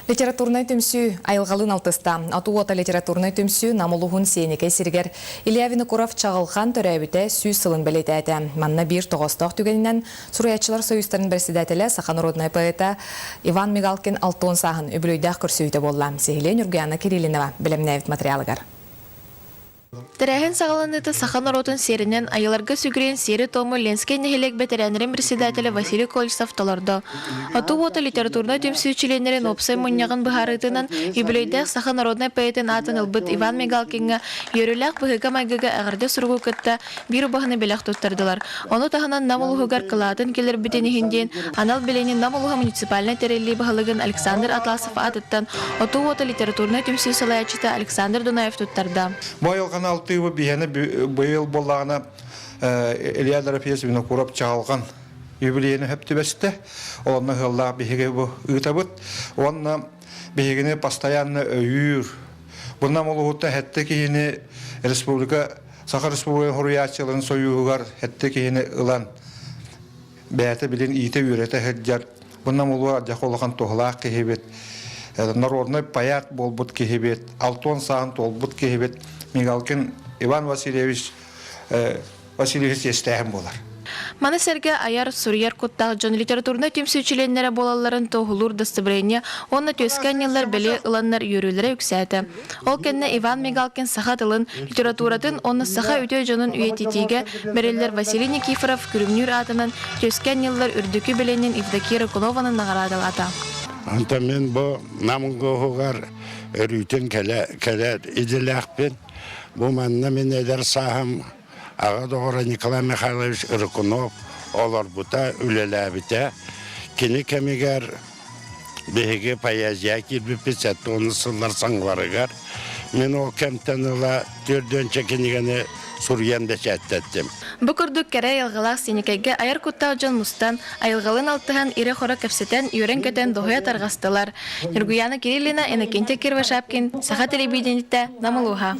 Литературнай түмсүү айылҕалыын алтыста. Оту уота литературнай түмсүү Нам улууһун Сиэникэй сиригэр Илья Винокуров Чаҕылхан төрөөбүтэ 100 сылын бэлиэтээтэ. Манна биир тоҕоостоох түгэнинэн Суруйааччылар союзтарын председателэ, саха народнай поэта Иван Мигалкин 60 сааһын үбүлүөйдээх көрсүһүүтэ буолла. Сиһилии Ньургуяна Кириллинова бэлэмнээбит материалыгар. Тэрээһин саҕаланыыта саха норуотун сиэринэн айыларга сүгүрүйэн сиэри-туому Ленскэй нэһилиэк бэтэрээннэрин председателэ Василий Колесов толордо. Отуу уота литературнай түмсүү чилиэннэрин уопсай мунньаҕын быһаарыытынан юбилейдээх саха народнай поэтын аатын ылбыт Иван Мигалкиҥҥа үөрүүлээх быһыыга-майгыга эҕэрдэ суругу кытта биир убаһаны бэлэх туттардылар. Ону таһынан Нам улууһугар кылаатын киллэрбитин иһин диэн анал бэлиэни Нам улууһа муниципальнай тэриллии баһылыгын Александр Атласов аатыттан Отуу уота литературнай түмсүү салайааччыта Александр Дунаев туттарда. Бу айылҕаны алтыыбы биһиэнэ быйыл буоллаҕына Илья Дорофеевич Винокуров чаҕылҕан юбилейын сөп түбэстэ. Онно ыаллаах биһиги бу ыытабыт. Уонна биһигини постоянно өйүүр. Бу Нам улууһуттан сэттэ киһини республика Саха Республикатын суруйааччыларын сойууһугар сэттэ киһини ылан бэйэтэ билин иитэ-үөрэтэ сылдьар. Бу Нам улууһа дьэ улахан туһалаах киһибит, народный поэт буолбут киһибит, 60 сааһын туолбут киһибит Мигалкин Иван Васильевич Васильевич иэстээһин буолар. Маны сэргэ айар, суруйар куттаах дьон литературнай түмсүү чилиэннэрэ буолалларын туоһулуур дастабырыанньа уонна түөскэ анньыллар бэлиэ ыланнар үөрүүлэрэ үксээтэ. Ол кэннэ Иван Мигалкин саха тылын, литературатын уонна саха үтүө дьонун үйэтитиигэ бэриллэр Василий Никифоров Күрүмнүүр аатынан түөскэ анньыллар үрдүкү бэлиэнин Евдокия Рыкунованы наҕараадалаата. Онтон мин бу Нам улууһугар өрүүтүн кэлэ кэлэр идэлээхпин. Бу манна мин эдэр сааһым аҕа доҕоро Николай Михайлович Рыкунов олорбута, үлэлээбитэ. Кини кэмигэр биһиги поэзия киирбиппит 70 сыллар саҥаларыгар. Мин ол кэмтэн ыла төрдүөнчэ кинигэни суруйан бэчээттэттим. Бу курдук кэрэ айылҕалаах Синикэйгэ айар куттаах дьон мустан, айылҕалыын алтыһан, ирэ-хоро кэпсэтэн, үөрэн-көтөн дуоһуйа тарҕастылар. Ньургуяна Кириллина, Иннокентий Кирвашапкин, Саха телевидениетэ, Нам улууһа.